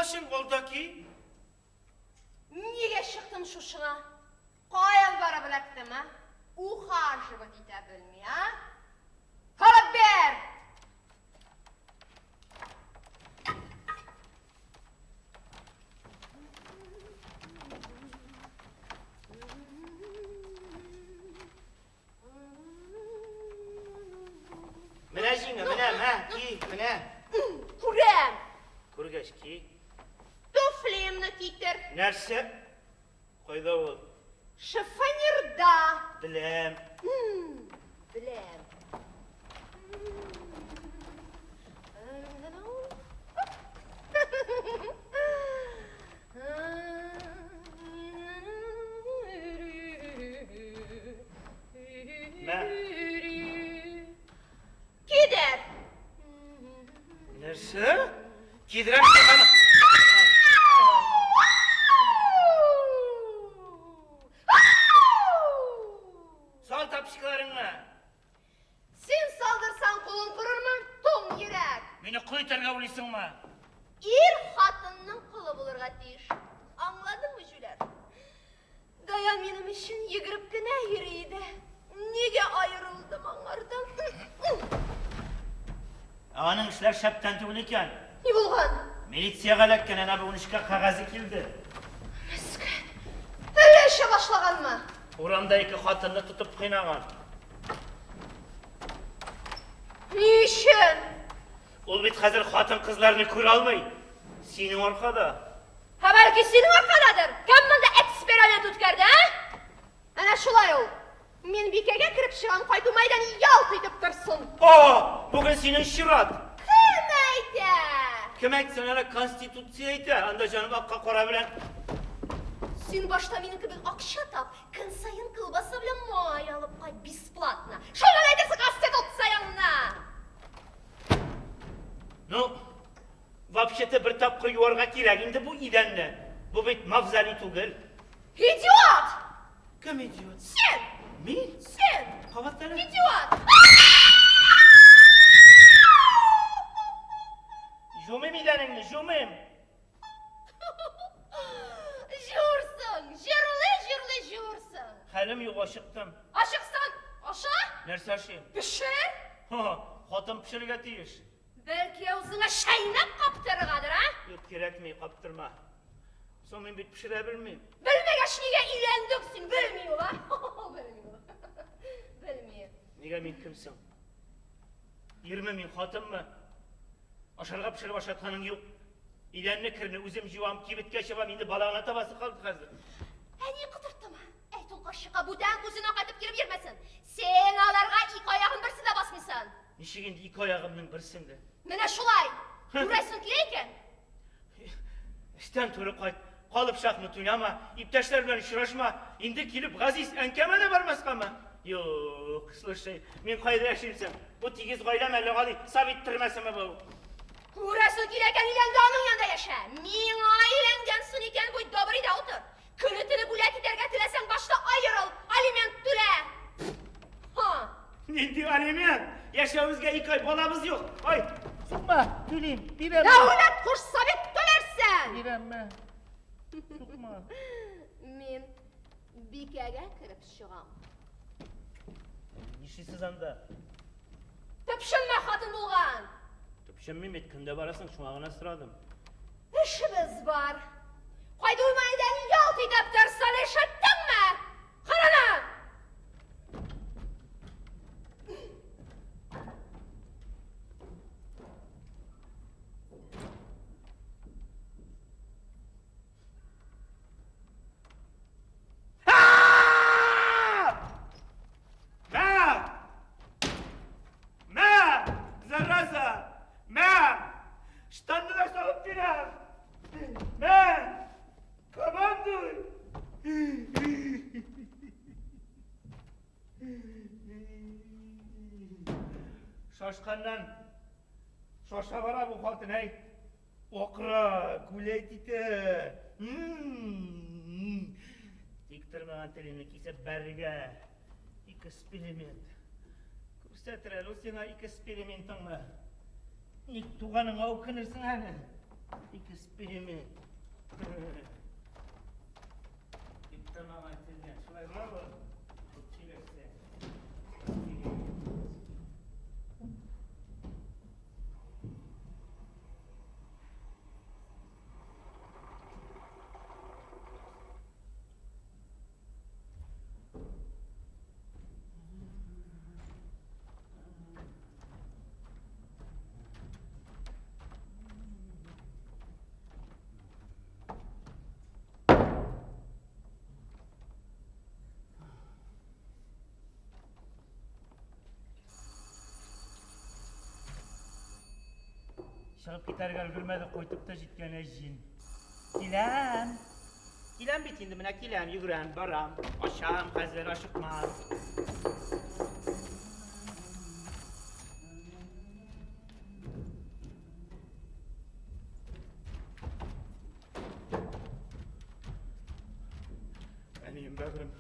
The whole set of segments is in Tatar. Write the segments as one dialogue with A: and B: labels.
A: Килгәчең алда ки.
B: Нигә чыктым шушыңа? Каян барып эләктем, а? Ухаживать итә белми, а? Карап бер!
A: Менә җиңе, менә, мә, ки, менә.
B: Күрәм.
A: Күргәч, ки.
B: Туфлиемне китер.
A: Нәрсә? Кайда ул?
B: Шифонерда.
A: Беләм.
B: Беләм.
A: Мә.
B: Кидер.
A: Нәрсә? Кидерәм аны. Сал тапчикаларыңны.
B: Син салдырсаң кулың корырмы? Туң йөрәк.
A: Мине кол итәргә уйлыйсыңмы?
B: Ир хатынның колы булырга тиеш. Аңладыңмы, җүләр? Даян минем өчен йөгереп кенә йөри иде. Нигә аерылдым аңардан?
A: Ә аның эшләр шәптән түгел икән.
B: Ни булган?
A: Милициягә эләккән, әнә бүген эшкә кәгазе килде.
B: Мескен. Әллә эчә башлаганмы?
A: Урамда ике хатынны тотып кыйнаган.
B: Ни өчен?
A: Ул бит хәзер хатын-кызларны күрә алмый. Синең аркада.
B: Ә бәлки синең аркададыр? Кем монда эксперимент үткәрде, ә? Әнә шулай ул. Мин бикәгә кереп чыгам, кайту мәйдан ялт итеп торсын.
A: О, бүген синең чират.
B: Кем әйтә?
A: Кем әйтсен, әнә Конституция әйтә. Анда җаным акка кара белән.
B: Син башта минем кебек акча тап, көн саен колбаса белән май алып кайт бесплатно. Шуннан әйтерсең Конституцияңне.
A: Ну, вообще-то бер тапкыр юарга кирәк инде бу идәнне. Бу бит мавзолей түгел.
B: Идиот!
A: Кем идиот?
B: Син!
A: Мин?
B: Син!
A: Кабат әле.
B: Идиот!
A: Жумыйм идәнеңне, жумыйм.
B: Журсың, җырлый-җырлый журсың.
A: Хәлем юк, ачыктым.
B: Ачыксаң, аша,
A: Нәрсә ашыйм?
B: пешер.
A: Ха, хатын пешерергә тиеш.
B: Бәлки авызыңа чәйнәп каптырыргадыр, а?
A: Юк, кирәкми, каптырма. Соң мин бит пешерә белмим.
B: Белмәгәч нигә өйләндең син? Белми ул, а? Белми ул. Белми.
A: Нигә мин кем соң? Ирме мин, хатынмы? Ашарга пешереп ашатканың юк. Идәнне керне үзем җуам, кибеткә чабам, инде бала гына табасы калды хәзер.
B: Әни котырттымы? Әйт ул карчыкка бүтән күзенә кайтып килеп йөрмәсен. Син аларга ике аягын берсен дә басмыйсың.
A: Ничек инде ике аягымның берсен дә?
B: Менә шулай. Күрәсең килә икән.
A: Эштән туры кайт, калып шахмат уйнама, иптәшләр белән очрашма, инде килеп газиз әнкәмә дә бармаскамы? Юк, слушай, мин кайда яшим соң? Бу тигез гаиләме әллә гади совет төрмәсеме бу?
B: Күрәсең килә икән, өйлән дә аның янында яшә. Миңа өйләнгәнсең икән, будь добрый да утыр. Көне-төне бүләк итәргә теләсәң, башта аерыл, алимент түлә. Ха.
A: Нинди алимент? Яшәвебезгә ике ай, балабыз юк. Ай, сукма, түлим, бирәм.
B: Дәүләт кушса бит түләрсең.
A: Бирәмме? Сукма.
B: Мин бикәгә кереп чыгам.
A: Нишлисез анда?
B: Төпченмә, хатын булган.
A: Төпченмим бит, кемдә барасың, шуңа гына сорадым.
B: Эшебез бар. Кайду мәйдан ялт итеп торсын, ишеттеңме? Карана!
A: Мә! Мә! Зараза! Мә! Штанны да салып бирәм! Мә! Командуй! Шашканнан шаша бара бу хатын, әй. Акыра, гүләйт итә. Тик тормаган телене кисеп бәрергә. Эксперимент. Күрсәтер әле ул сиңа экспериментыңны. Ник туганыңа үкенерсең әле. Эксперимент. Дип тормаган сездән. Шулай буламы? Күп сөйләшсә. Чыгып китәргә өлгермәде, кайтып та җиткән җин. Киләм. Киләм бит инде, менә киләм, йөгерәм, барам. Ачам хәзер, ашыкмам. Әнием бәгърем.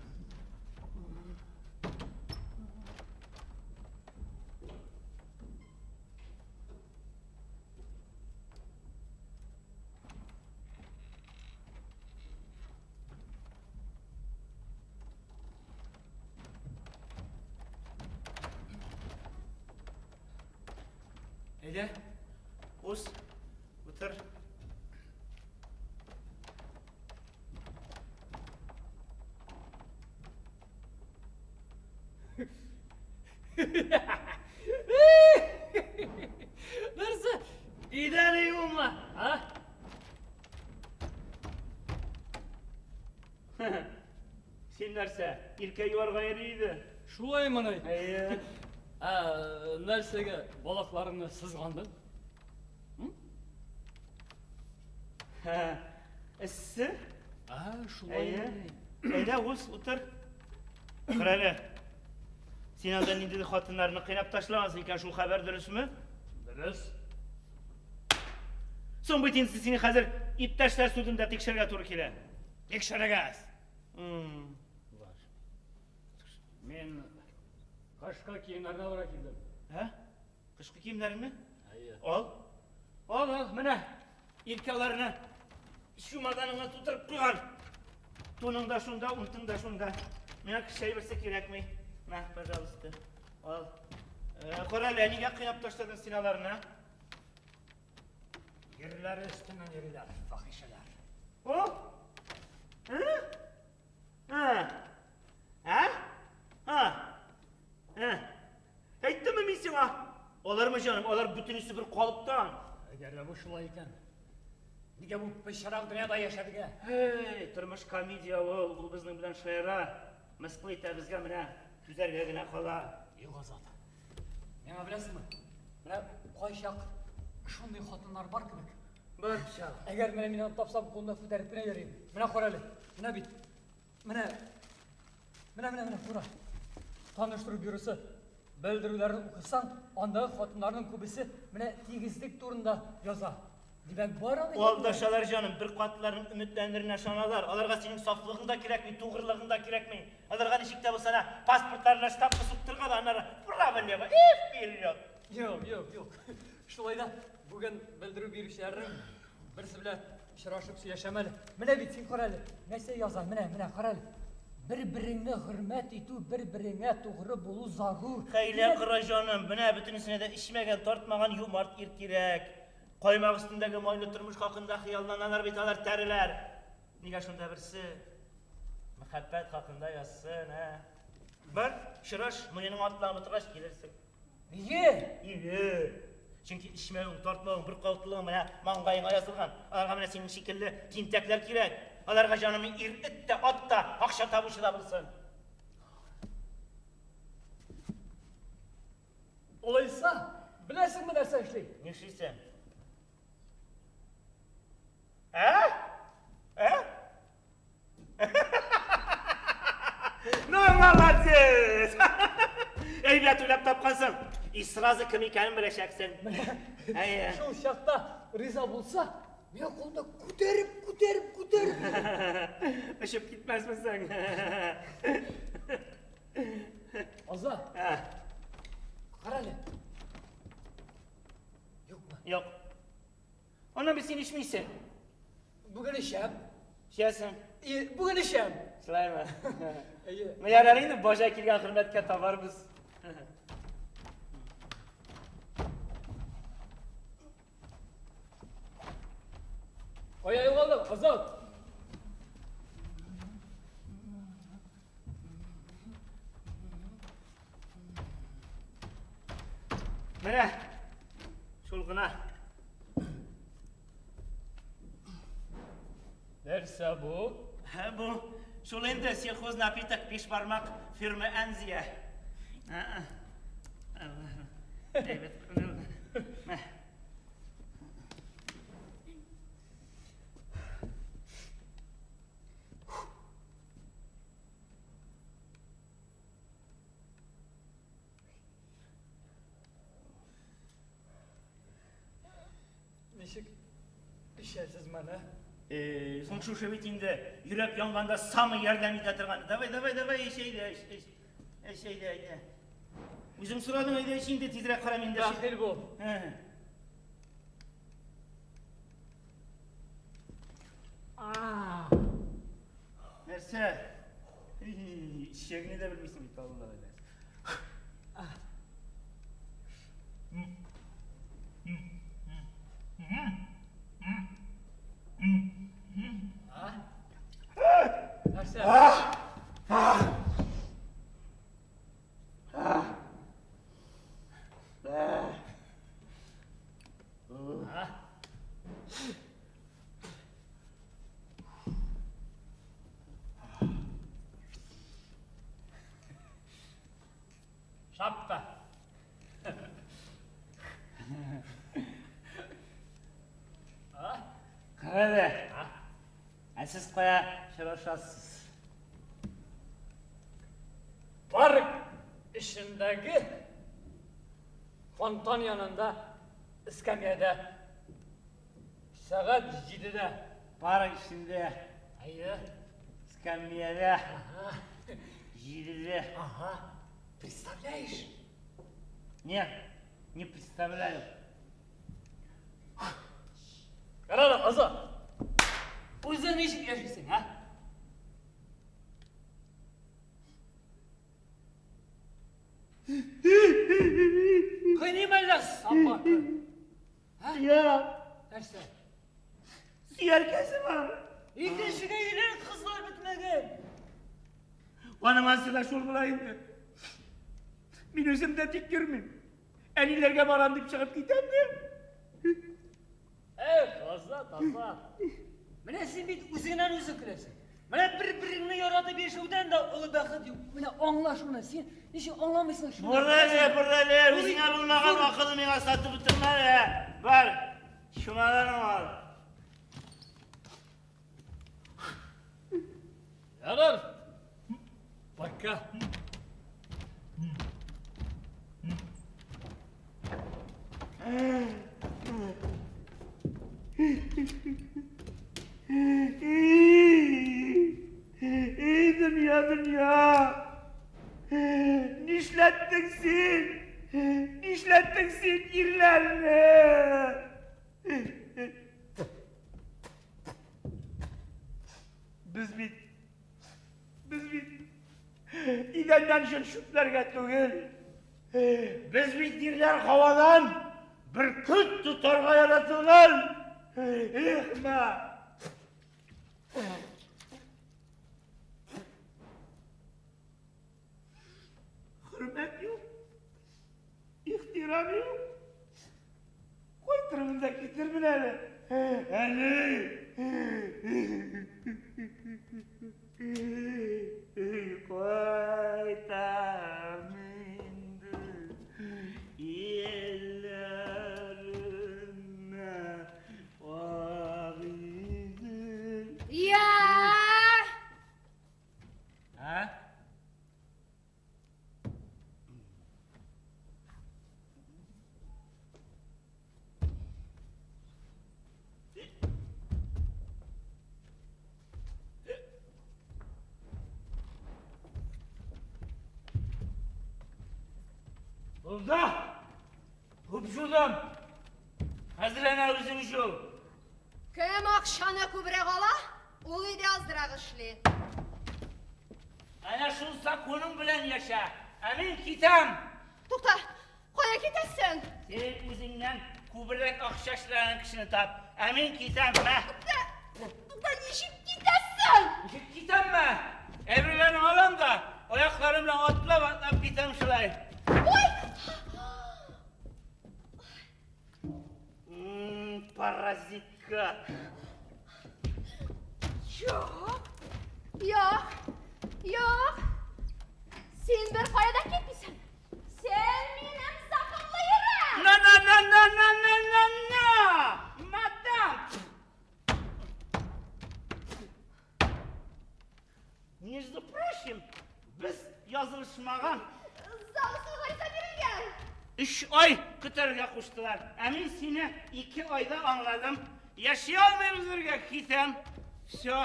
A: Әйдә, уз, утыр.
C: Нәрсә?
A: Идән юма,
C: А?
A: Син нәрсә, иркә юарга йөри иде?
C: Шулаймыни?
A: Әйе.
C: Ә, нәрсәгә балакларыңны сызгандың?
A: Эссе?
C: А, шулай.
A: Әйе. Әйдә, уз, утыр. Кара әле. Син анда ниндидер хатыннарны кыйнап ташлагансың икән, шул хәбәр дөресме?
C: Дөрес.
A: Соң бит инде сине хәзер иптәшләр судында тикшерергә туры килә.
C: Тикшерегез.
A: Бар.
C: Мин кышкы киемнәрне алырга килдем.
A: Ә? Кышкы киемнәреңне?
C: Әйе.
A: Ал. Ал, ал, менә. Иркәләрне чумаданыңа тутырып куйган. Туның да шунда, унтың да шунда. Миңа кеше әйберсе кирәкми. Мә, пожалуйста. Ал. Кара әле, нигә кыйнап ташладың син аларны?
C: Ирләре өстеннән йөриләр, фахишәләр.
A: О? Ә? Ә? Ә? Ә? Ә? Әйттемме мин сиңа? Алармы җаным, алар бөтенесе бер калыптан.
C: Әгәр дә бу шулай икән, нигә бу пычрак дөньяда яшәргә?
A: Һей, тормыш комедия ул, ул безнең белән шаяра. Мыскыл итә безгә менә, түзәргә генә кала.
C: Юк, Азат. Миңа беләсеңме? Менә кайчак шундый хатыннар бар кебек.
A: Бар.
C: Әгәр менә мин аны тапсам, кулымда күтәреп кенә йөрим. Менә кара әле. Менә бит. Менә. Менә, менә, менә, кара. Таныштыру бюросы белдерүләрен укысаң, андагы хатыннарның күбесе менә тигезлек турында яза. Димәк, бар андый хатыннар.
A: Алдашалар җаным, бер катларын өметләнеренә ышаналар. Аларга синең сафлыгың да кирәкми, тугрылыгың да кирәкми. Аларга ничек тә булса да паспортларына штампы суктырга да аннары право-лево и вперед.
C: Юк, юк, юк. Шулай да бүген белдерү бирүчеләрнең берсе белән очрашып сөйләшәм әле. Менә бит син кара әле. Нәрсә яза? Менә, менә кара әле. Бер-береңне хөрмәт итү, бер-береңә тугры булу зарур.
A: Хәйлә кора җаным, менә бөтенесенә дә эчмәгән, тартмаган юмарт ир кирәк. Каймак өстендәге майлы тормыш хакында хыялланалар бит алар тәреләр. Нигә шунда берсе мәхәббәт хакында язсын, ә? Бар, очраш, муеның атланып утыргач килерсең.
C: Нигә?
A: Ире. Чөнки эчмәвең, тартмавың, бер калыплылыгың менә маңгаеңа язылган. Аларга менә синең шикелле тинтәкләр кирәк. Аларга җаным ир эт тә, ат та, акча табучы да булсын.
C: Алайса, беләсеңме нәрсә эшли?
A: Нишлисең? Ә? Ә? Ну, молодец! Әйбәт уйлап тапкансың. И сразу кем икәнен беләчәксең. Әйе.
C: Шул чакта риза булса, мин кулымда күтәреп, күтәреп, күтәреп.
A: Очып китмәсмесең?
C: Азат,
A: Ә,
C: кара әле. Юкмы?
A: Юк. Аннан бит син эчмисең.
C: Бүген эчәм.
A: Эчәсең.
C: Бүген эчәм.
A: Шулаймы?
C: Әйе.
A: Ну ярар инде, баҗа килгән хөрмәткә табарбыз.
C: Кая югалдың, Азат?
A: Менә шул гына.
C: Нәрсә бу?
A: Һә, бу шул инде сельхознапиток биш бармак фирма Әнзия. Әйбәт. Мә.
C: Ничек эчәсез моны?
A: Соң шушы бит инде йөрәк янганда самый ярдәм итә торган. Давай, давай, давай, эч әйдә, эч, эч. Эч әйдә, әйдә. Үзең сорадың, әйдә, эч инде, тизрәк карам инде.
C: Бәхил бул.
A: Нәрсә? Эчәгеңне дә белмисең бит, Алла белән.
C: Нәрсә? Шапка.
A: Кара. Ә сез кая чырашасыз?
C: Парк эчендәге фонтан янында эскәмиядә сәгать 7-дә.
A: Парк эчендә.
C: Әйе.
A: Эскәмиядә. 7-дә.
C: Ага. Представляешь?
A: Нет, не представляю.
C: Кара, Азат. Үзең ничек яшисең, а? Кыйныйм әллә собака?
A: Я,
C: Нәрсә?
A: сөяркәсе бар.
C: Икенчегә өйлән, кызлар бетмәгән.
A: Аның ансы да шул була инде. Мин үзем дә тик йөрмим. Әниләргә барам дип чыгып китәм дә.
C: Эх, Азат, Азат. Менә син бит үзеңнән үзең көләсең. Менә бер-береңне яратып яшәүдән дә олы бәхет юк. Менә аңла шуны. Син ничек аңламыйсың шуны?
A: Бур әле, бур әле, үзеңә булмаган акылны миңа сатып бетермә әле. Бар, чумадан ал.
C: Ярар. Пока.
A: Ey дөнья, дөнья! Нишләттең син? Нишләттең син ирләрне? Без бит, без бит идәннән җен чүпләргә түгел. Без бит ирләр һавадан бөркет тотарга яратылган. Эх, ма! Хөрмәт юк, ихтирам юк. Кайтырмын да китермен әле. Әле. Кайтам инде илләремә Агыйдел.
B: Я!
A: А? Булды. Күп жудым. Хәзер әнә үзең жу.
B: Кем акчаны күбрәк ала, ул өйдә азрак эшли.
A: Әнә шул законың белән яшә. Ә мин китәм.
B: Тукта, кая китәсең?
A: Син үзеңнән күбрәк акча эшләгән кешене тап. Ә мин китәм, мә.
B: Тукта, тукта, ничек китәсең?
A: Ничек китәм, мә? Әйберләрне алам да, аякларым белән атлап-атлап китәм шулай.
B: Ой!
A: Паразитка.
B: Юк, юк, юк. Син бер кая да китмисең. Син минем законлы ирем.
A: На на на на на на на на! Мадам! Между прочим, без язылышмаган.
B: ЗАГСка гариза бирелгән.
A: Өч ай көтәргә куштылар. Ә мин сине 2 айда аңладым. Яши алмыйбыз бергә, китәм. Все.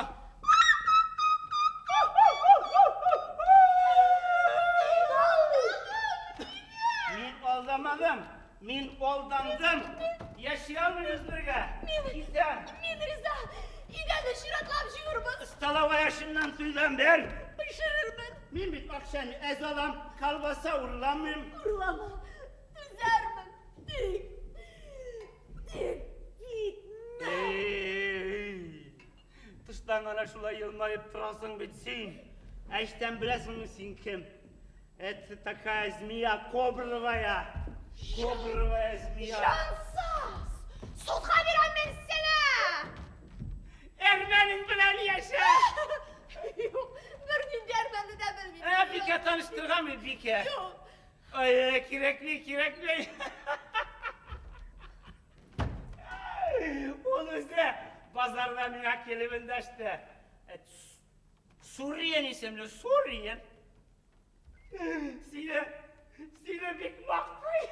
A: Мин алдамадым. Мин алдандым. Яши алмыйбыз бергә. Китәм.
B: Мин риза. Идәнне чиратлап җуырбыз.
A: Столовая эшеннән туйдым бер.
B: Пешерермен.
A: Мин бит акчаны әз алам, колбаса урламыйм.
B: Урлама. Түзәрмен. Тик. Тик китмә.
A: Эй! Тыштан гына шулай елмаеп торасың бит син. Ә эчтән беләсеңме син кем? Это такая змея кобровая. Кобровая змея.
B: Җансыз! Судка бирәм мин сине!
A: Әрмәнең белән яшә!
B: Юк, бернинди әрмәнне дә белмим.
A: Ә, Бикә таныштырганмы, Бикә?
B: Юк.
A: Ай, кирәкми, кирәкми. Ул үзе базарда миңа килеп эндәште. Суриен исемле, Суриен. Сине, сине бик мактый.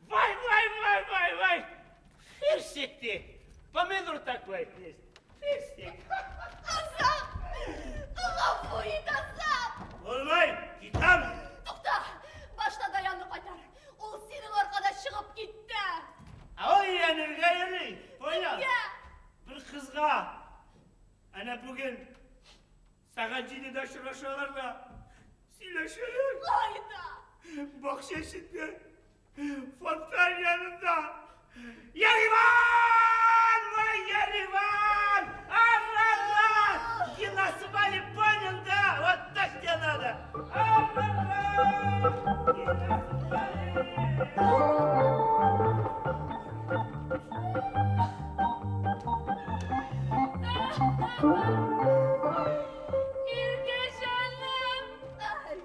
A: Вай, вай, вай, вай, вай. Фирсик ты. Помидор такой есть. Фирсик.
B: Азат! Гафу ит, Азат!
A: Булмый, китәм.
B: Тукта! Башта Даянны кайтар. Ул синең аркада чыгып китте.
A: Ә ул өйләнергә йөри. Понял?
B: Кемгә?
A: Бер кызга. Әнә бүген сәгать 7-дә очрашалар да сөйләшәләр.
B: Кайда?
A: Бакча эчендә, фонтан янында. Ереван! Мой Ереван! Арарат! Киносвали, понял, да? Вот так тебе надо. Арарат! Киносвали!
D: Иркә җаным!
B: Ай,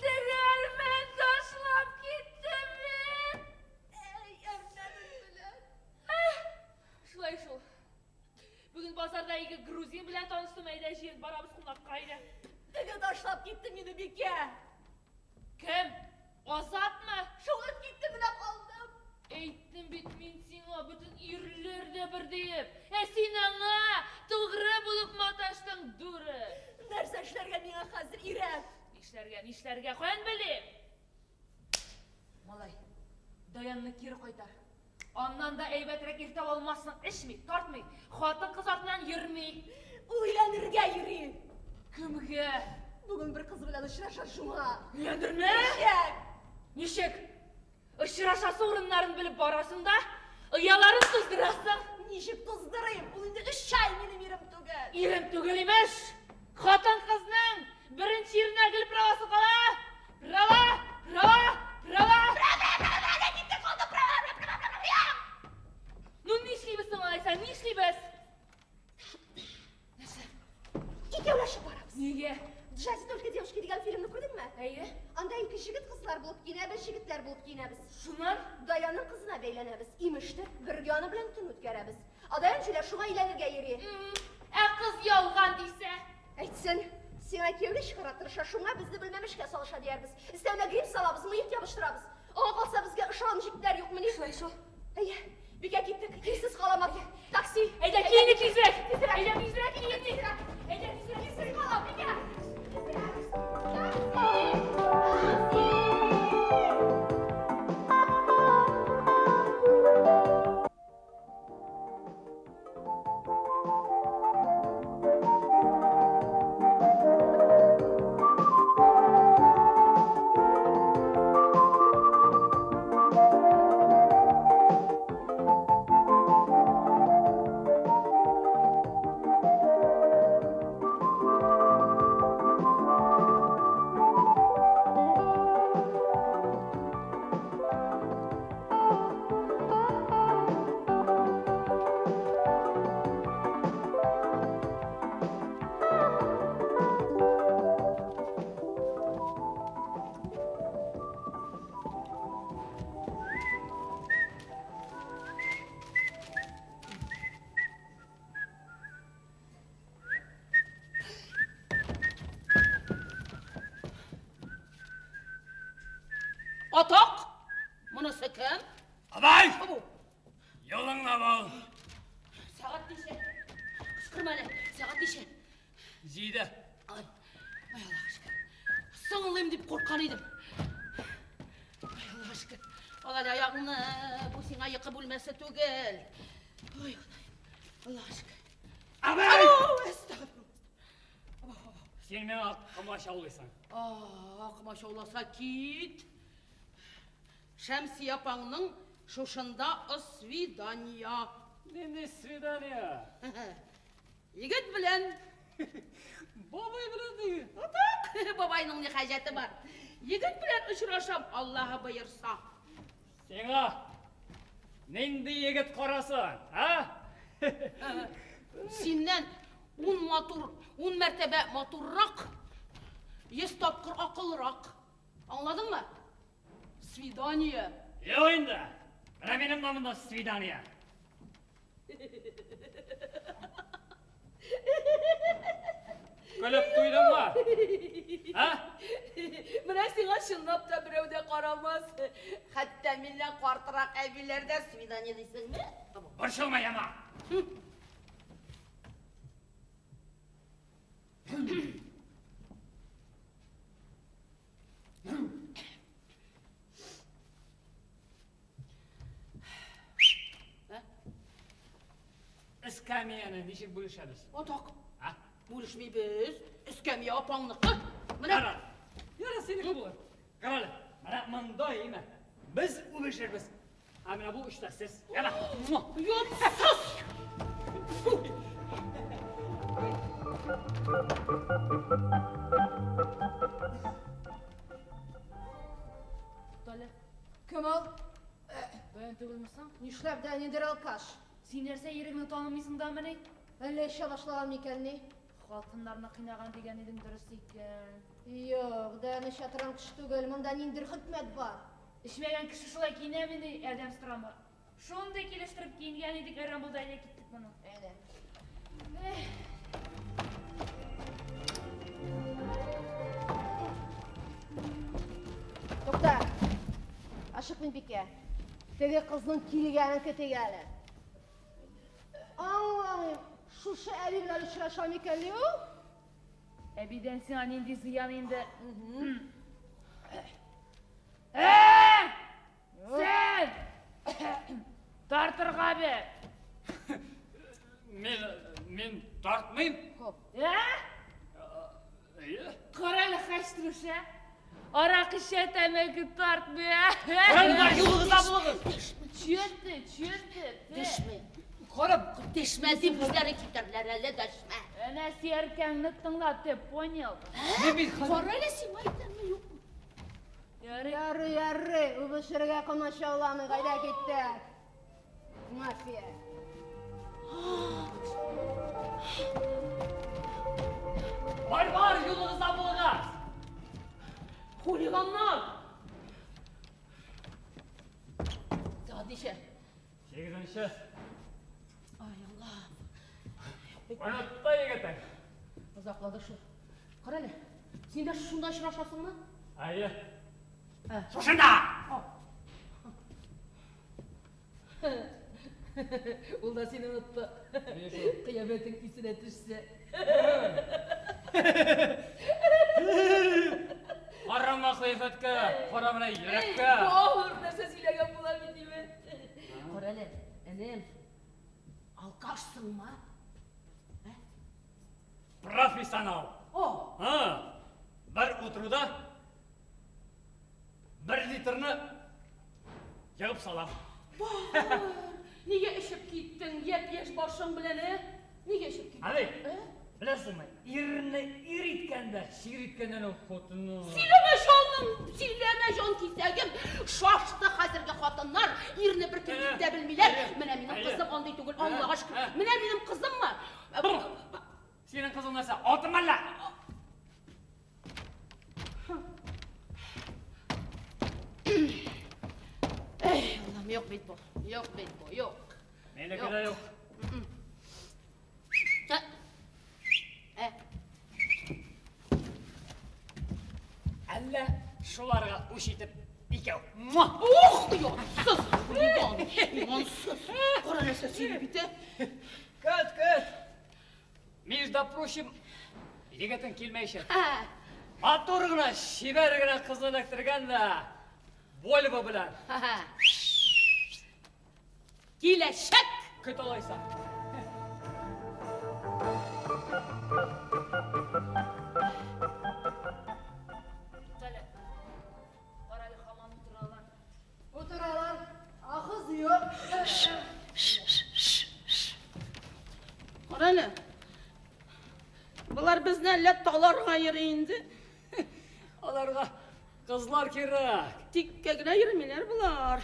D: Теге әрмән ташлап китте бит!
B: әй, әрмәнең белән.
D: Шулай шул. Бүген базарда ике грузин белән таныштым, әйдә җыен, барабыз кунакка, әйдә.
B: Теге ташлап китте мине, Бикә.
D: Кем? Азатмы?
B: Чыгып китте, менә калдым.
D: Әйттем бит мин сиңа, бөтен ирләр дә бер диеп. Ә син аңа тугры булып маташтың, дура.
B: Нәрсә эшләргә миңа хәзер, Ирәк?
D: Нишләргә, нишләргә, каян белим? Малай, Даянны кире кайтар. Аннан да әйбәтрәк ир таба алмассың, эчми, тартмый, хатын-кыз артыннан йөрми.
B: Ул өйләнергә йөри.
D: Кемгә?
B: Бүген бер кыз белән очраша шуңа.
D: Өйләндерме?
B: Ничек?
D: Ничек? Очрашасы урыннарын белеп барасың да, ояларын туздырасың.
B: Ничек туздырыйм? Ул инде өч ай минем ирем түгел.
D: Ирем түгел имеш. Хатын-кызның беренче иренә гел правасы кала. Права, права, права.
B: Права, китте калды, права, права, права, права.
D: Ну нишлибез соң алайса, нишлибез? Нәрсә?
B: Икәүләшеп барабыз.
D: Нигә?
B: В джазе только девушки дигән фильмны күрдеңме?
D: Әйе.
B: Анда ике җегет кызлар булып киенәбез, җегетләр булып киенәбез.
D: Шуннан?
B: Даянның кызына бәйләнәбез. Имештер, бергә аны белән төн үткәрәбез. Ә Даян җүләр шуңа өйләнергә йөри.
D: Ә кыз ялган дисә?
B: Әйтсен, сиңа кияүгә чыгарга тырыша, шуңа безне белмәмешкә салыша диярбез. Өстәвенә грим салабыз, мыек ябыштырабыз. Аңа калса безгә ышан җегетләр юкмыни?
D: Шулай шул.
B: Әйе, Бикә киттек, ирсез калам ат. Такси.
D: Әйдә киенеп тизрәк. Әйдә тизрәк киенеп. Әйдә тизрәк.
B: Ирсез калам, Бикә. Такси!
E: Атак! Монысы кем?
C: Абай! Юлыңда бул.
E: Сәгать ничә? Кычкырма әле. Сәгать ничә?
C: Җиде.
E: Ай, ай Аллага шөкер. Соңлыйм дип курккан идем. Ай Аллага шөкер. Ал әле аягыңны, бу сиңа йокы бүлмәсе түгел. Ой, Ходаем. Аллага шөкер.
C: Абай!
E: Әстәгъфирулла.
C: Син миңа комачаулыйсың.
E: А, комачауласа кит. Шәмсия апаңның шушында освидания.
C: Нинди свидание?
E: Егет белән.
C: Бабай белән диген.
E: Атак! Бабайның ни хаҗәте бар? Егет белән очрашам, Аллаһы боерса.
C: Сиңа нинди егет карасын, а?
E: Синнән ун матур, ун мәртәбә матуррак, 100 тапкыр акыллырак. Аңладыңмы? Свидание.
C: Юк инде. Менә минем монда свидание. Көлеп туйдыңмы? А?
E: Менә сиңа чынлап та берәү дә карамас. Хәтта миннән картрак әбиләр дә свидание дисеңме?
C: Борчылма, яма. Эскәмияне ничек бүлешәбез?
E: Атак.
C: А?
E: Бүлешмибез. Эскәмия апаңныкы. Менә.
C: Яра. Яра синеке булыр. Кара әле. Менә монда име. Без үбешербез. Ә менә бу эштә сез. Яра.
E: Йотсыз!
D: Туктале.
B: Кем ул?
D: Даян түгелме соң?
B: Нишләп дә ниндер алкаш?
D: Син нәрсә иреңне танымыйсың да мени?
B: Әллә эчә башлаган микән ни?
D: Хатыннарны кыйнаган дигән идең дөрес икән.
B: Юк, Даян эчә торган кеше түгел, монда ниндер хикмәт бар.
D: Эчмәгән кеше шулай киенәмени, адәм сорамы? Шундый килештереп киенгән идек, әрәм булды, әйдә киттек моны.
B: Әйдә.
D: Эх.
B: Тукта. Ашыкмый бикә. Теге кызның килгәнен көтик әле. Аңламыйм, шушы әби белән очраша микән ни ул?
D: Әбидән сиңа нинди зыян инде? Ә! Син! Тартырга бер.
C: Мин тартмыйм.
D: Ә?
C: Әйе.
D: Кара әле хәчтерүш, ә? Аракы эчә, тәмәке тартмый, ә?
C: Кара, юлыгызда булыгыз.
D: Че ты, че ты? Ты?
E: Дәшмә.
C: Карап,
E: Дәшмә дип үзләре китәрләр әле, дәшмә.
D: Әнә серкәңне тыңла, ты понял?
C: мин бит
E: Кара әле сиңа әйтәмме, юкмы?
D: Ярый.
B: Ярый, ярый, үбешергә комачауламый, кайда киттек? Мафия.
C: Бар, бар, юлыгызда булыгыз.
E: Хулиганнар! Сәгать ничә?
C: Сигезенче.
E: Ай, Алла.
C: Онытты егетең.
E: Озаклады шул. Кара әле, син дә шушында очрашасыңмы?
C: Әйе.
E: Ә.
C: Шушында!
E: Ул да сине онытты. Кыямәтең исенә төшсә.
C: Карама кыяфәткә, кара менә йөрәккә.
E: Бауыр, нәрсә сөйләгән була бит диме? Кара әле, энем, алкашсыңмы?
C: Профессионал.
E: О,
C: Ha, бер утыруда бер литрны егып салам.
E: бауыр, нигә эчеп киттең, япь-яшь башың белән, ә? Нигә эчеп киттең?
C: Әби,
E: Ә?
C: беләсеңме, ирне ир иткәндә, чир иткәннән ул хатыны.
E: Сөйләмә җаным, сөйләмә җан кисәгем. Шашты хәзерге хатыннар, ирне бер кем дип тә белмиләр. Менә минем кызым андый түгел, Аллага шөкер. Менә минем кызыммы?
C: Синең кызың нәрсә, алтын мәллә?
E: Эй, Аллам, юк бит бу. Юк бит бу, юк.
C: Минеке дә юк.
E: Ә? Ә?
C: Әллә шуларга үч итеп Икәү.
E: Ух, оятсыз! Хулиган, имансыз. Кара нәрсә сөйли бит, ә?
C: Көт, көт. Между прочим, егетең килмәячәк. Матур гына, чибәр генә кызны эләктергән дә, Вольво белән.
E: Киләчәк!
C: Көт алайса.
D: Туктале. Карале, һаман утыралар.
F: Утыралар, ахыз юк.
E: Карале. Болар безне әллә таларга йөри инде.
C: Аларга кызлар кирәк.
E: Тиккә генә йөрмиләр болар.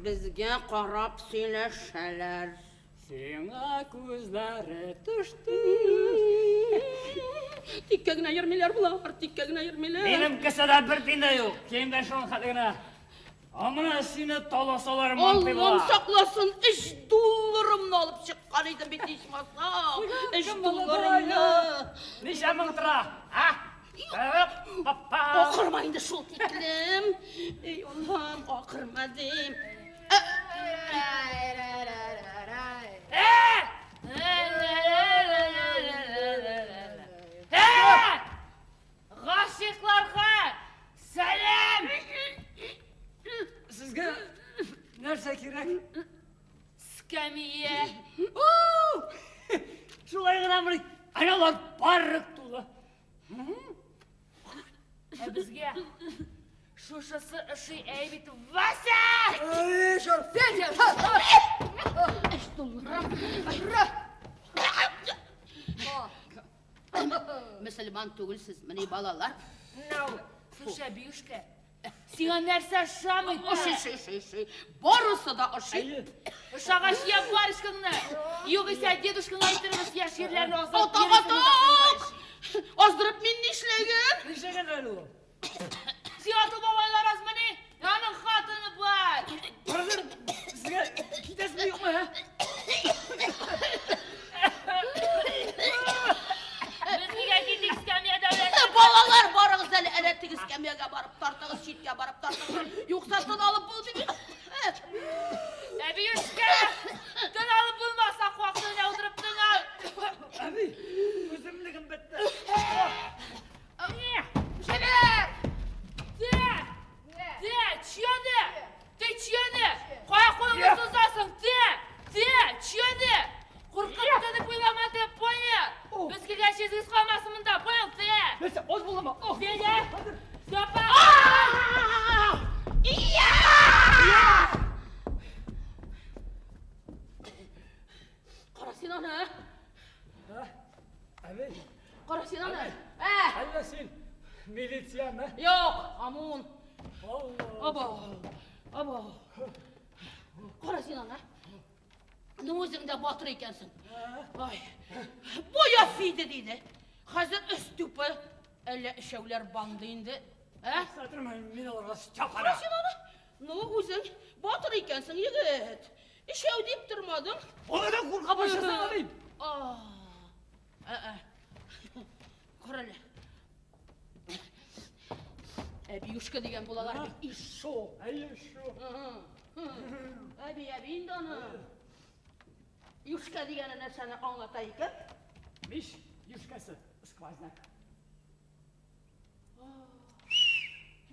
E: Безгә карап сөйләшәләр.
C: Сиңа күзләре төште.
E: Тиккә генә йөрмиләр болар, тиккә генә йөрмиләр.
C: Минем кесәдә бер тиен дә юк. Киемдә шуның хәтле генә. Ә менә сине таласалар мантый
E: Аллам сакласын, өч долларымны алып чыккан идем бит ичмасам. Өч долларымны.
C: Ничә мең тора? А?
E: Акырма инде шул тиклем. Эй, Аллам, акырма дим.
D: Гашыйкларга сәлам!
C: Сезгә нәрсә кирәк?
D: Скамия.
C: Шулай гына мени? Әнә алар парк тулы.
D: Ә безгә шушысы ошый әй бит Вася!
F: Эй, шар. Федя!
E: Өч долларым. Мөселман түгелсез, менә балалар.
D: Слушай, Биюшка, сиңа нәрсә ошамый?
E: Ошый, ошый, ошый, ошый. Барысы да ошый.
D: Ошагач я барышкаңны. Югыйсә дедушкаңа әйтербез, яшь ирләрне аздырып
E: Атак, атак! Аздырып мин нишләгән?
C: Нишләгән әле ул?
D: Сиңа ату бабайлар азмыни? Аның хатыны бар.
C: Хәзер сезгә китәсезме юкмы, ә?
D: Без нигә килдек скамья дәүләте?
E: Балалар, барыгыз әле, әнә теге скамьяга барып тартыгыз, читкә барып тартыгыз. Юкса тын алып булмый бит.
D: Әбиюшка, тын алып булмаса, куак төбенә утырып тын ал.
C: Әби, үземлегем бетте.
F: Җибәр!
D: Ты! Ты, чьяны? Ты чьяны? Кая кулыңны сузасың? Ты! Ты, чьяны? Куркып тынып уйлама, ты понял? Без килгәч йөзегез калмасын монда, понял, ты?
C: Нәрсә, аз булдымы? Ох!
D: Федя! Степа!
E: Кара син аны,
C: Ә? Әби,
E: кара син аны. Ә,
C: әллә син милициямы?
E: юк, ОМОН.
C: Алла.
E: Аба, аба. Кара син аны. Ну үзең дә батыр икәнсең. Ай. Боя фиде диде. Хәзер өстүпе. Әллә өчәүләр банды инде. Ә?
C: Сатырмы, мин аларга
E: Кара
C: чапара.
E: син аны. Ну үзең батыр икәнсең, егет. Өчәү дип тормадың.
C: Алардан курка башласаң, әби.
E: А. Ә, ә. Кара әле. Әбиюшка дигән булалар бит. Ишо.
C: Әйе, шу.
E: Әби, әби инде аны. Юшка дигәне нәрсәне аңлата икән?
C: Миш, юшкасы, сквозняк.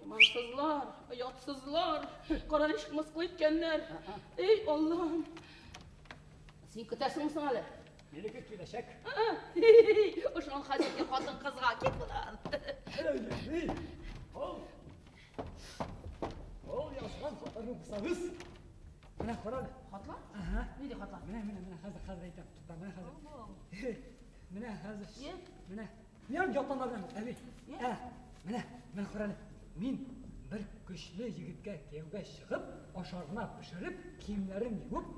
E: Имансызлар, оятсызлар, кара ничек мыскыл иткәннәр. Эй, Аллам. Син көтәсеңме соң әле?
C: Минеке киләчәк.
E: Ошан хәзерге хатын кызга кит моннан.
C: Әй, Ул. Ул язган хатларны укысагыз. Менә кара әле.
E: Хатлар?
C: Ага.
E: Нинди хатлар?
C: Менә, менә, менә хәзер, хәзер әйтәм. Тукта, менә хәзер. Менә хәзер.
E: Е?
C: Менә. Мин яттан беләм, әби. Ә, менә, менә кара әле. Мин бер көчле егеткә кияүгә чыгып, ашарына пешереп, киемнәрен юып,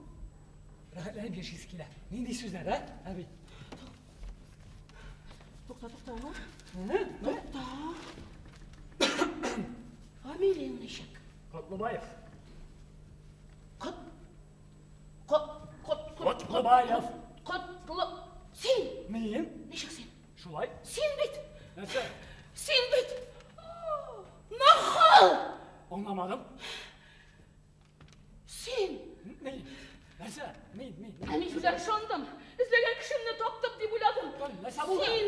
C: рәхәтләнеп яшисе килә. Нинди сүзләр, ә, әби?
E: Тукта, тукта, ну.
C: Менә, менә.
E: Тукта. Фамилияң ничек?
C: Котлыбаев.
E: Кот. Кот, кот, кот.
C: Котлыбаев.
E: Котлы. Син!
C: Мин?
E: Ничек син?
C: Шулай.
E: Син бит!
C: Нәрсә?
E: Син бит! Нахал!
C: Аңламадым.
E: Син!
C: Ни? Нәрсә? Мин, мин.
E: Ә мин сүзләр ышандым. Эзләгән кешемне таптым дип уйладым.
C: Нәрсә булды?
E: Син,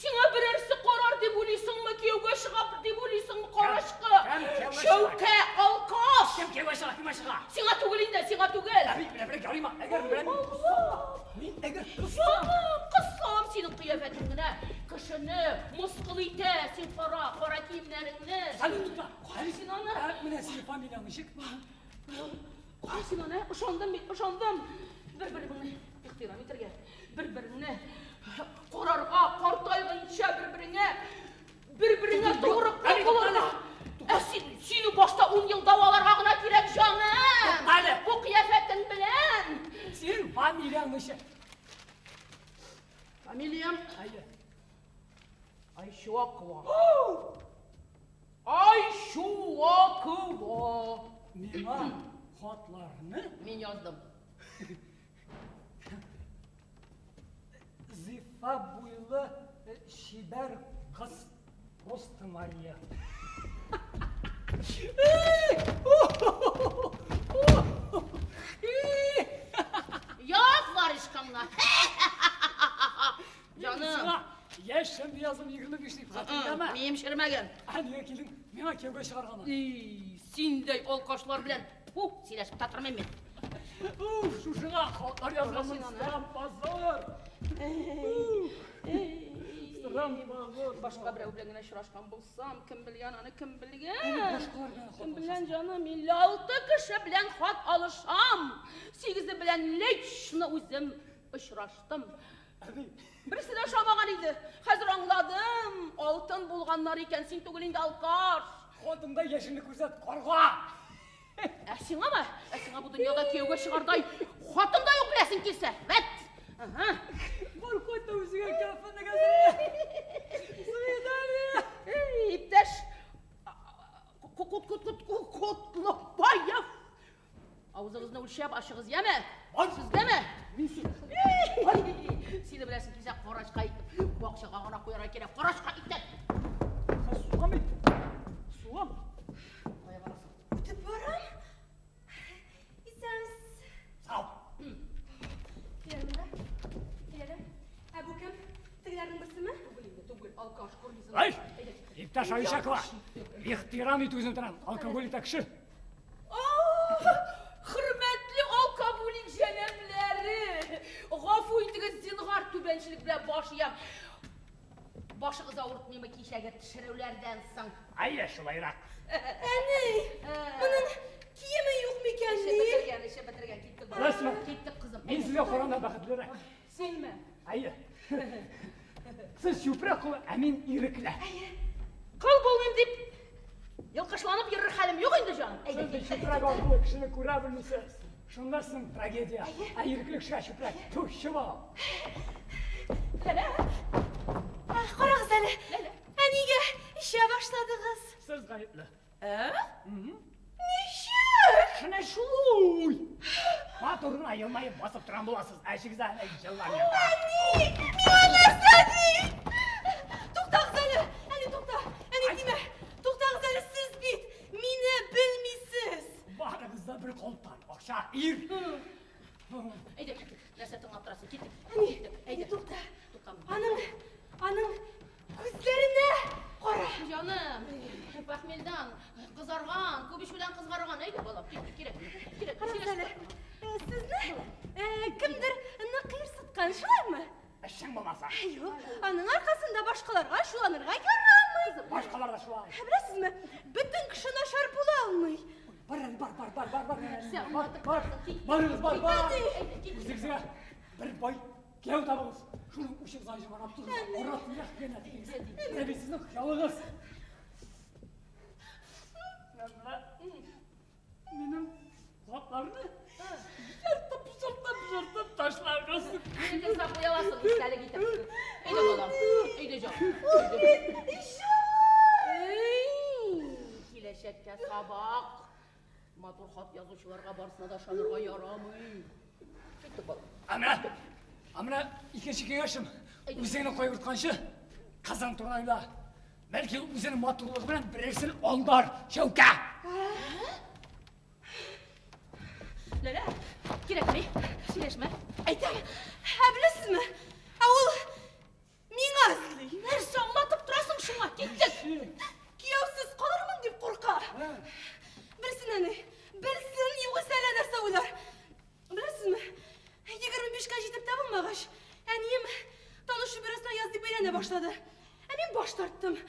E: сиңа берәрсе карар дип уйлыйсыңмы, кияүгә чыга дип уйлыйсыңмы, карачкы?
C: Кем кияүгә чыга?
E: Шәүкә, алкаш!
C: Кем кияүгә чыга, кемгә чыга?
E: Сиңа түгел инде, сиңа түгел.
C: Әби, менә менә ярыйма. Әгәр менә мин кыссам, мин әгәр кыссам.
E: Җаным, кыссам синең кыяфәтең генә кешене мыскыл итә. Син кара, кара киемнәреңне.
C: Хәлим тукта.
E: Кара син аны.
C: Ә, Менә синең фамилияң ничек?
E: Кара син аны, ышандым бит, ышандым. Бер-береңне ихтирам итәргә, бер-береңне карарга, картайганча бер-береңә, бер-береңә тугры
C: Әби,
E: калырга. Ә син, сине башта 10 ел дәваларга гына кирәк, җаным.
C: Туктале.
E: Бу кыяфәтең белән.
C: Синең фамилияң ничек?
E: Фамилиям
C: Әйе.
E: Айшуакова. Айшуакова.
C: Миңа хатларны
E: Мин яздым.
C: зифа буйлы чибәр кыз просто Мария.
E: Яз варишкаңны. Җаным.
C: Сиңа яшь яздым 25 дип хәтерләмә.
E: Мием черемәгән.
C: Ә нигә килдең? Миңа кияүгә чыгаргамы?
E: Ий, синдәй алкашлар белән фу, сөйләшеп тә тормыйм мин.
C: Уф, шушыңа хатлар язганмын.
E: Син аны.
C: Срам позор. Срам позор.
E: Башка берәү белән генә очрашкан булсам, кем белгән аны, кем белгән?
C: Башкалар белән хат
E: Кем белгән, җаным, 56 кеше белән хат алышам. Сигезе белән лично үзем очраштым.
C: Әби,
E: Берсе дә ошамаган иде. Хәзер аңладым. Алтын булганнар икән, син түгел инде алкаш.
C: хатыңда яшеңне күрсәт, карга.
E: Ә сиңамы? Ә сиңа бу дөньяда кияүгә чыгардай хатын да юк беләсең килсә. Вәт. Ага.
C: Бар кайт та үзеңә кафены әзерлә. Свидание.
E: Эй, иптәш Котлыбаев. Авызыгызны үлчәп ачыгыз, яме?
C: Бар.
E: Сезгәме?
C: Мин сине.
E: Сине беләсең килсә, карачка итеп, бакчага гына куярга кирәк. Карачка итеп.
C: Сугам бит. Сугам.
E: Кая барасың?
B: Үтеп барам. Исәнмесез.
C: Сау.
B: Киләлем дә. Киләлем. Ә бу кем? Тегеләрнең берсеме?
E: Түгел инде, түгел, алкаш күрмисең.
C: Ай! Иптәш Айшакова, ихтирам итү үзен торам. Алкоголь итә кеше.
E: Хөрмәтле алкоголик җәнәпләре! Гафу итегез, зинһар түбәнчелек белән баш иям. Башыгыз авыртмыймы кичәге төшерүләрдән соң?
A: Әйе, шулайрак.
B: Әни, моның киеме юк микән
E: Эше
B: ни?
E: бетергән, эше бетергән. Киттек, балам.
C: Беләсезме?
E: Киттек, кызым.
C: Мин сезгә караганда бәхетлерәк.
E: Синме?
C: Әйе. Сез чүпрәк кулы, ә мин ирекле.
E: Кол булмыйм дип йолкышланып йөрер хәлем юк инде, җаным.
C: Сез
E: Әйдә,
C: бит
E: киттек.
C: чүпрәк аркылы кешене күрә белмисез. Шунда соң трагедия. Ә ирекле кешегә чүпрәк түшче бал.
E: Ләлә.
B: Ә, Карагыз әле. Ә нигә эчә башладыгыз?
C: Сез гаепле.
E: Ә?
B: Ничек?
C: Менә шулай. Матур гына елмаеп басып торган буласыз. Ә эчегездә әнә еллар ята.
B: Әни, миңа нәрсә ди? Туктагыз әле. Әни, тукта. Әни, тимә. Туктагыз әле, сез бит мине белмисез.
C: Барыгыз да бер калыптан. Акча, ир.
E: Әйдә, киттек. Нәрсә тыңлап торасың? Киттек.
B: Әни,
E: Киттек.
B: әни,
E: Әйдә.
B: тукта.
E: Туктамы?
B: Аның, аның күзләренә кара.
E: Җаным, похмельдан кызарган, күп эчүдән кызгарган. Әйдә, балам, киттек, кирәк. Кирәк.
B: Карагыз әле. Сезне кемдер нык кыерсыткан, шулаймы?
C: Эшең булмаса.
B: Юк, аның аркасында башкаларга ачуланырга ярамый.
C: Башкалар да шулай.
B: Беләсезме, бөтен кеше начар була алмый.
C: Бар әле, бар, бар, бар, бар, бар.
E: Нәрсә,
C: Бар,
E: аңлатып
C: бар.
E: торасың? Киттек.
C: Барыгыз, бар, бар.
E: Әйдә, киттек.
C: Үзегезгә бер бай кияү табыгыз. Шуның учыгызга җыбарап торыгыз. Урат тирә хыянәт итегез. Менә бит сезнең хыялыгыз. Менә минем хатларны ертып, ертып, ертып ташлагыз.
E: Минекен саклый аласың, истәлек итеп. Әйдә, балам. Әйдә, җаным. Әй, киләчәккә сабак. Матур хат язучыларга барысына да ышанырга ярамый. Киттек, балам.
C: Ә менә, ә менә икенче киңәшем. Үзеңне кайгыртканчы, кызың турында уйла. Бәлки үзенең матурлыгы белән берәрсен алдар, Шәүкә.
E: Дәшмә.
F: Әйтәм, ә беләсезме? Ә ул миңа эзли.
E: Нәрсә аңлатып торасың шуңа? Киттек.
F: Кияүсез калырмын дип курка. Белсен әни, белсен, югыйсә әллә нәрсә уйлар. Беләсезме, 25-кә җитеп тә булмагач, әнием танышу бюросына яз дип әйләнә башлады. Ә мин баш тарттым.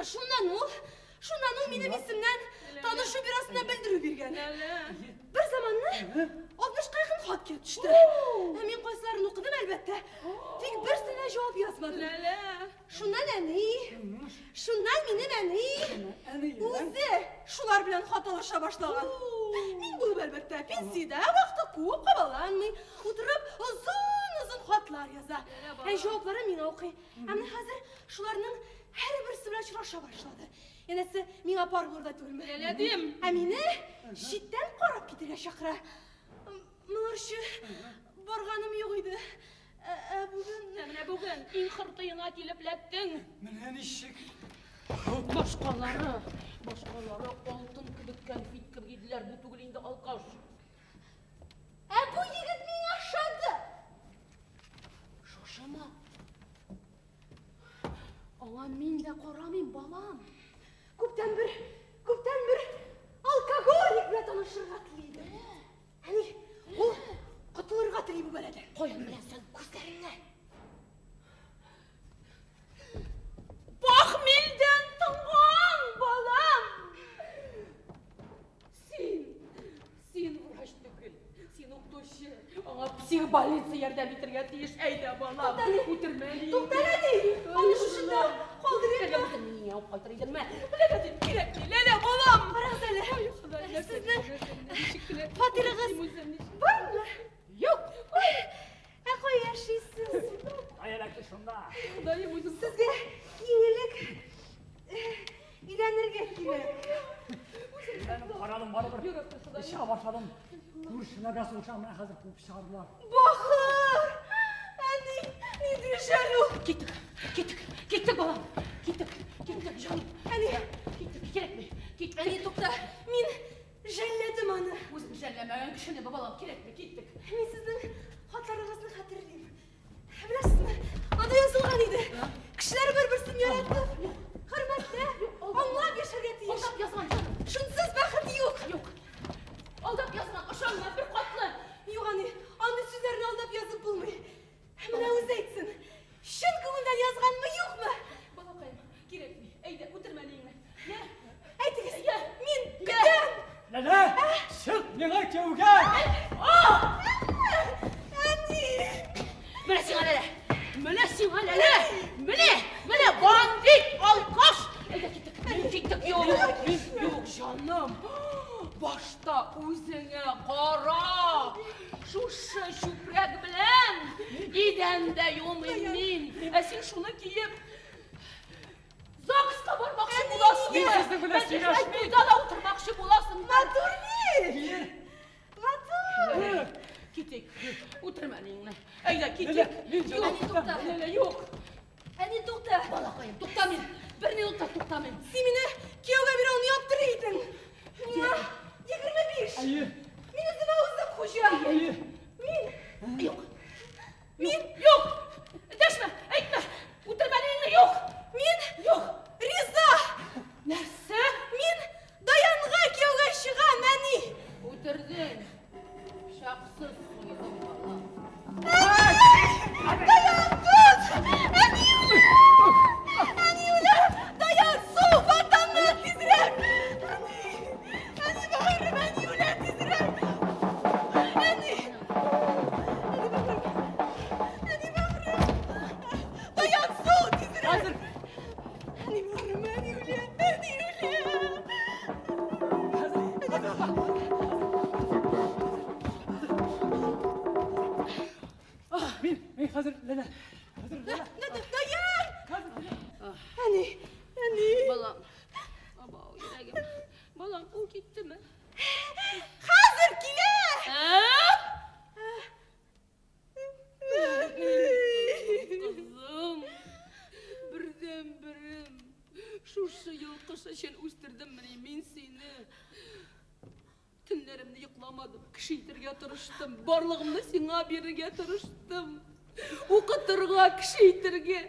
F: Шуннан ул, шуннан ул минем исемнән танышу бюросына белдерү биргән. Бер заманны 60-ка якын хат килеп төште. Ә мин кайсыларын укыдым, әлбәттә. Тик берсенә җавап язмадым. Шуннан әни, шуннан минем әни үзе шулар белән хат алыша башлаган. Мин булып, әлбәттә, пенсиядә, вакыты күп, кабаланмый, утырып озын-озын хатлар яза. Ә җавапларын миңа укый. Ә менә хәзер шуларның һәрберсе белән очраша башлады. Янәсе, миңа пар булыр да түгелме?
E: Ләлә дим.
F: Ә мине читтән карап китәргә чакыра. Моңарчы барганым юк иде. Ә бүген...
E: Менә бүген иң хыртыена килеп эләктең.
C: Менә ничек.
E: Башкалары, башкалары алтын кебек кәнфит кебек иделәр. Бу түгел инде алкаш.
F: Ә бу егет миңа ошады.
E: Шушымы? Аңа мин дә карамыйм, балам.
F: Күптән бер алкоголик белән танышырга тели идем. Әни, ул котылырга тели бу бәладән.
E: Каян беләсең?
F: Күзләреннән.
E: Похмельдән тынган, балам. Син врач түгел, син укытучы. Аңа психбольница ярдәм итәргә тиеш. Әйдә, балам. Үтермә.
F: Туктал, әни. Аны шушында калдырыйм.
E: Ләлә, үзең миңа алып кайтыр идеңме? Ләлә, дип кирәкми. Ләлә, балам.
F: Карагыз әле. Сезнең фатирыгыз бармы?
E: Юк.
F: Ә кая яшисез?
A: Кая эләкте шунда?
E: Ходаем, үзем.
F: Сезгә иң элек өйләнергә кирәк.
C: Карадым барыбер. Эчә башладым. Күршемә дә сугышам, менә хәзер куып чыгардылар.
F: Бахыр! Әни, нинди жәл ул?
E: Киттек, киттек, киттек, балам. Киттек, киттек, җаным.
F: Әни,
E: Киттек, кирәкми. Киттек.
F: әни, тукта. Мин жәлләдем аны.
E: Үзем жәлләмәгән кешене, балам, кирәкми, киттек.
F: Мин сезнең хатларыгызны хәтерлим. Беләсезме, анда язылган иде. Кешеләр бер-берсен яратып, хөрмәтләп, аңлап яшәргә тиеш.
E: Алдап язган, җаным.
F: Шунсыз бәхет юк.
E: Юк. Алдап язган, ышанма, бер катлы.
F: Юк, әни, андый сүзләрне алдап язып булмый. Менә үзе әйтсен. Чын күңелдән язганмы, юкмы?
E: Балакаем, кирәкми. Әйдә, үтермә әниеңне. Йә.
F: Әйтегез, мин көтәм.
C: Ләлә, чык миңа кияүгә!
F: Әни!
E: Менә сиңа Ләлә. Менә сиңа Ләлә. Менә, менә бандит, алкаш. Әйдә, киттек. Киттек, юк. Юк, җаным. Башта үзеңә кара. Шушы чүпрәк белән идәндә юмыйм мин. Ә син шуны киеп ЗАГСка бармакчы буласың.
C: Мин сезнең белән сөйләшмим.
E: Туйда да утырмакчы буласың.
F: Матур бит! Матур!
E: Китик. Үтермә әниеңне. Әйдә, китик.
C: Ләлә, мин
E: Юк,
C: җаным.
F: Тукта.
E: Ләлә, юк.
F: Әни, тукта!
E: Балакаем, туктамыйм. Бер минут та туктамыйм.
F: Син мине кияүгә бирә алмый аптырый идең. Миңа 25.
C: Әйе,
F: Мин үземә үзем хуҗа.
C: әйе.
F: Мин,
E: Юк.
F: мин,
E: Юк. Дәшмә, әйтмә. Үтермә әниеңне, юк.
F: мин
E: Юк.
F: риза.
E: Нәрсә?
F: Мин Даянга кияүгә чыгам, әни.
E: Үтердең. Пычаксыз суйдың, балам.
F: Даян, тот! Әни үлә! Әни үлә! Даян, су, фонтаннан тизрәк! Әни! Әни, бәгырем, әни үлә тизрәк! Әни! Әни, бәгырем! Әни, бәгырем! Даян, су, тизрәк!
C: Хәзер.
F: Әни, бәгырем, әни үлә! Әни үлә!
C: Хәзер, хәзер. Мин хәзер, Ләлә. Хәзер, Ләлә.
F: Даян!
C: Хәзер, Ләлә.
F: Әни! Әни!
E: Балам. Абау, йөрәгем. Балам, ул киттеме?
F: Хәзер килә!
E: Ә? Кызым, бердән-берем. Шушы йолкыш өчен үстердеммени мин сине. Төннәремне йокламадым.
D: кызганмадым, кеше итәргә тырыштым, барлыгымны сиңа бирергә тырыштым. Укытырга, кеше итәргә.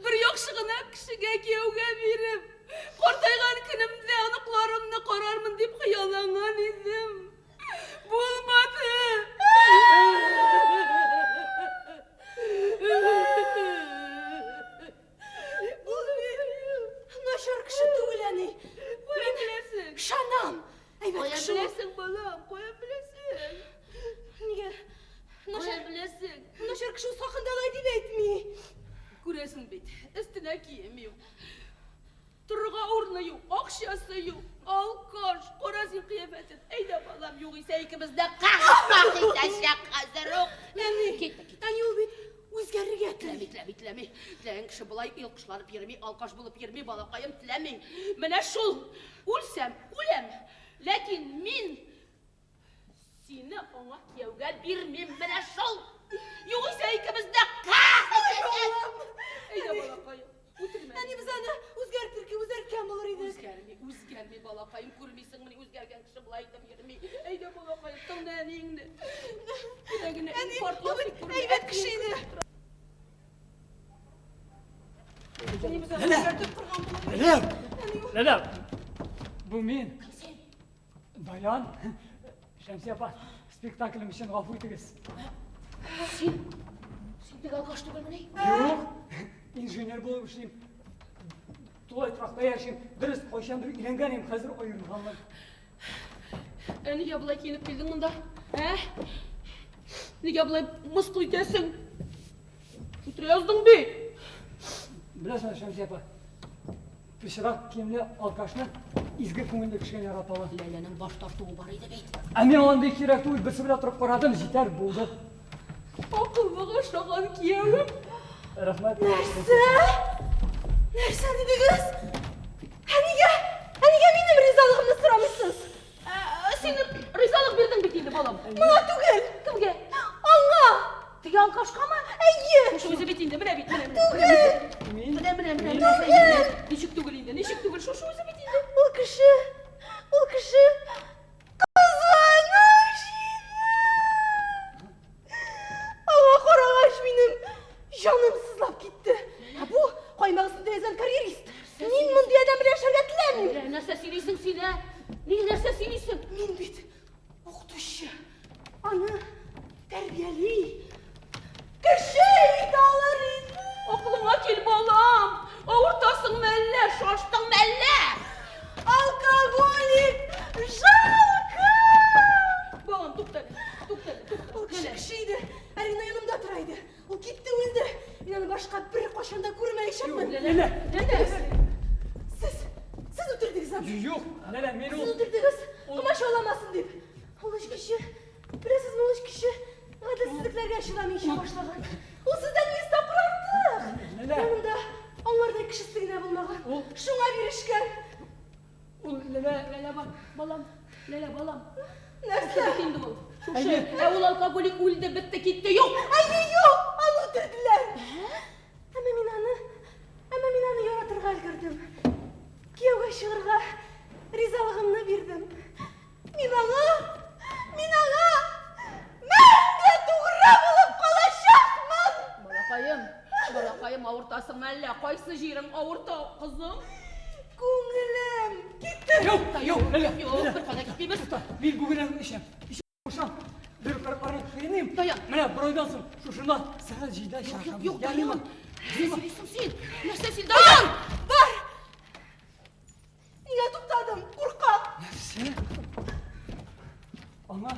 D: Бер яхшы гына кешегә кияүгә биреп, картайган көнемдә оныкларымны карармын дип хыялланган идем. Булмады.
F: Ул бит начар кеше түгел, әни.
D: Каян беләсең?
F: Ышанам. Әйбәт
D: Каян
F: кеше ул.
D: беләсең, балам? Каян беләсең?
F: Нигә? Начар,
D: Каян беләсең?
F: начар кеше үз хакында алай дип әйтми.
D: Күрәсең бит, өстенә кием юк. Торырга урыны юк, акчасы юк. Алкаш, кара син кыяфәтен. Әйдә, балам, югыйсә икебез дә ках-ках итәчәк хәзер үк.
F: Әни,
E: Китте, китте.
F: әни ул бит үзгәрергә
E: Теләми,
F: тели.
E: теләми, теләми. Теләгән кеше болай йолкышланып йөрми, алкаш булып йөрми, балакаем, теләми. Менә шул, үлсәм, үләм. Ләкин мин сине аңа кияүгә бирмим, менә шул. Югыйсә икебез дә ках итәчәк.
D: Әйдә, балакаем, үтермә.
F: Әни без аны үзгәртер үзгәрткән булыр идек.
E: Үзгәрми, үзгәрми, балакаем, күрмисеңмени, үзгәргән кеше болай итеп йөрми. Әйдә, балакаем, тыңла әниеңне. Кенә генә
F: Әни,
E: инфаркт
F: ул
E: ясый
F: бит
E: күрмә.
F: әйбәт кеше иде. Әни без аны үзгәртеп корган булыр идек.
C: Ләлә!
F: Әни, ул-
C: Ләлә! Бу мин. Даян. Шәмсия апа, спектаклем өчен гафу итегез.
E: Син, син теге алкаш түгелмени?
C: Юк, инженер булып эшлим. Тулай торакта яшим. Дөрес, кайчандыр өйләнгән идем, хәзер аерылганмын.
D: Ә нигә болай киенеп килдең монда? Ә? Нигә болай мыскыл итәсең? Үтерә яздың бит.
C: Беләсеңме, Шәмсия апа, пычрак киемле алкашны изге күңелле кешегә яраталар.
E: Ләләнең баш тартуы бар иде бит.
C: Ә миңа андый кирәк түгел, берсе белән торып карадым, җитәр, булды.
D: Акыллыга ошаган киявем.
C: Рәхмәт.
F: Нәрсә? Нәрсә дидегез? Ә нигә? Ә нигә минем ризалыгымны сорамыйсыз?
E: Ә, син ризалык бирдең бит инде, балам.
F: Моңа түгел.
E: Кемгә?
F: Аңа.
E: Теге алкашкамы?
F: Әйе.
E: Шушы үзе бит инде, менә бит, менә, менә.
F: Түгел.
C: Мин
E: Менә, менә, менә, менә. Ничек түгел инде, ничек түгел, шушы үзе бит инде.
F: Ул кеше, ул кеше кызганыч иде. Аңа карагач минем җаным сызлап китте. Ә бу каймак өстендә йөзгән карьерист. Мин мондый адәм белән яшәргә теләмим.
E: Ләлә, нәрсә сөйлисең син, ә? Ни нәрсә сөйлисең?
F: Мин бит укытучы. Аны тәрбияли. Кеше итә алыр идем.
D: Акылыңа кил, балам. Авыртасыңмы әллә, шаштыңмы әллә?
F: Алкоголик! Жалко!
D: Балам, тукта әле, тукта әле, тукта.
F: Ул кеше
D: Ләлә.
F: кеше иде. Әле генә янымда тора иде. Ул китте, үлде. Мин аны башка беркайчан да күрмәячәкмен.
C: Ләлә!
D: Ләлә.
F: Сез, сез үтердегез аны.
C: Юк, Ләлә, мин
F: Сез
C: ул
F: үтердегез. Комачауламасын дип. Ул эчкече. Беләсезме, ул эчкече гаделсезлекләргә чыдамый эчә башлаган. Ул сездән 100 тапкыр артык.
C: Ләлә.
F: Янында аңардай кешесе генә булмаган.
C: Ул-
F: Шуңа бирешкән.
C: ул Ләлә
E: Ләлә, бар, балам, Ләлә, балам.
F: Нәрсә?
E: Бит инде ул. Шушы.
C: Әйе.
E: Ә ул алкоголик үлде, бетте, китте, юк.
F: Әйе, юк, аны үтерделәр. Әмма мин аны, әмма мин аны яратырга өлгердем. Кияүгә чыгарга ризалыгымны бирдем. Мин аңа, мин аңа мәңге тугры булып калачакмын.
E: Балакаем, балакаем, авыртасыңмы әллә? Кайсы җирең авырта, кызым?
F: Күңелем китте.
C: Юк, юк, Ләлә.
E: Юк,
C: Ләлә.
E: беркая китмибез.
C: Тукта, мин бүген эчәм. Эчәм, кушам. Бер бер кыйныйм.
E: Даян.
C: Менә бер айдан соң шушында сәгать 7-дә
E: Юк,
C: чыгам.
E: юк, Даян. Нәрсә сөйлисең син? Нәрсә син, Даян?
F: Бар. Нигә туктадым? Куркам.
C: Нәрсә? Аңа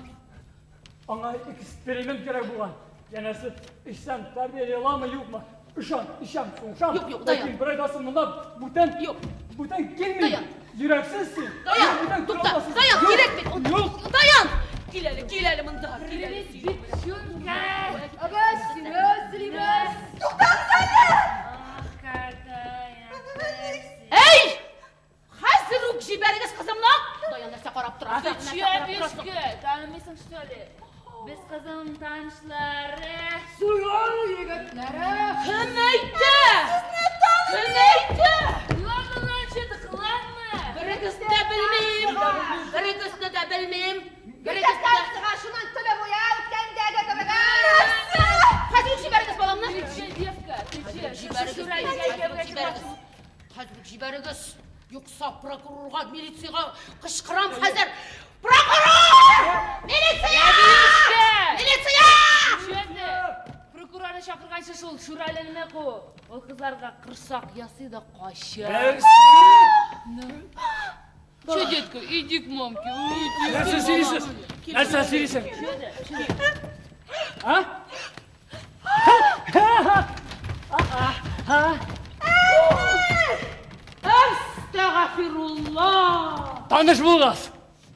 C: аңа эксперимент кирәк булган. Янәсе, эчсәм тәрбияли аламы, юкмы? Ышан, эчәм, сугышам.
E: Юк, юк, Даян.
C: Ләкин бер айдан соң монда бүтән
E: Юк.
C: бүтән килмим.
E: Даян.
C: Йөрәксез син.
E: Даян,
C: Бүтән
E: тукта,
C: күрә алмассың.
E: Даян,
C: Юк,
E: кирәкми.
C: Юк.
E: Даян! Кил әле, кил әле монда. Кил әле.
F: Туктагыз әле. Әй!
E: Хәзер үк җибәрегез кызымны. Даян, нәрсә карап
D: Ты
E: торасың?
D: чья пешка? Танымыйсың, что ли? Без кызым танышлары.
E: Кем әйтте? Кем әйтте?
D: Ладно, ладно, что ты, ладно.
E: Берегезне дә белмим. Берегезне дә белмим.
B: Гөлгә станцияга шуннан төбе буя үткәндәге кебек.
E: Хәзер үк җибәрегез баламны.
D: Ты че, девка? Ты че?
E: Җибәрегез,
D: Шуралигә
E: хәзер үк җибәрегез. Хәзер үк җибәрегез. Юкса прокурорга, милициягә кычкырам хәзер. Прокурор! Милиция! Милиция!
D: Че ты? Прокурорны чакырганчы шул Шуралины ку. Ул кызларга корсак ясый да кача.
C: Нәрсә?
D: Че, детка, иди к мамке. Ой,
C: Нәрсә сөйлисез? Нәрсә сөйлисең?
D: Че ты?
C: А?
E: Әстәгъфирулла!
C: Таныш булыгыз.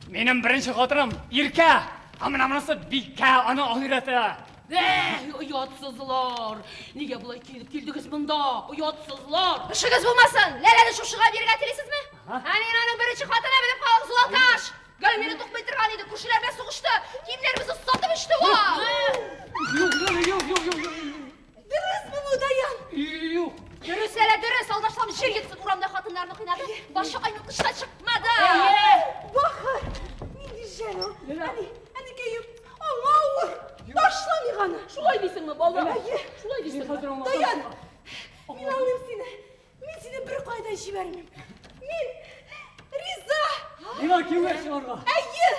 C: Минем беренче хатыным Иркә. Ә менә монысы Бикә, аны ахирәте.
E: Эх, оятсызлар! Нигә болай килеп килдегез монда? Оятсызлар!
B: Эшегез булмасын! Ләләне шушыга бирергә телисезме? Ә мин аның беренче хатыны белеп калыгыз, ул алкаш! Гел мине тукмый торган иде, күршеләр белән сугышты, киемнәребезне сатып эчте ул!
C: Юк, юк, юк, юк, юк, юк.
F: Дөресме бу, Даян?
C: Юк.
B: Дөрес әле, дөрес, алдашлам җир йотсын, урамда хатыннарны кыйнады, башы айныткычтан чыкмады!
F: Бахыр! Нинди жәл ул. Әни, әникәем, аңа авыр. Ташламыйк аны.
E: Шулай дисеңме, балам?
F: Әйе.
E: Шулай
C: Мин
E: дисеңме?
C: хәзер аңлатам.
F: Даян, мин аңлыйм сине. Мин сине беркая да җибәрмим. Мин риза.
C: Миңа кияүгә чыгарга.
F: Әйе.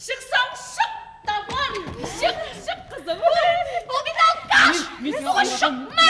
E: Чыксаң, чык та бар! Чык, чык, кызым!
B: Ул бит алкаш!
C: Мин сиңа
B: Сугыш
C: аңлатам.
B: чыкма!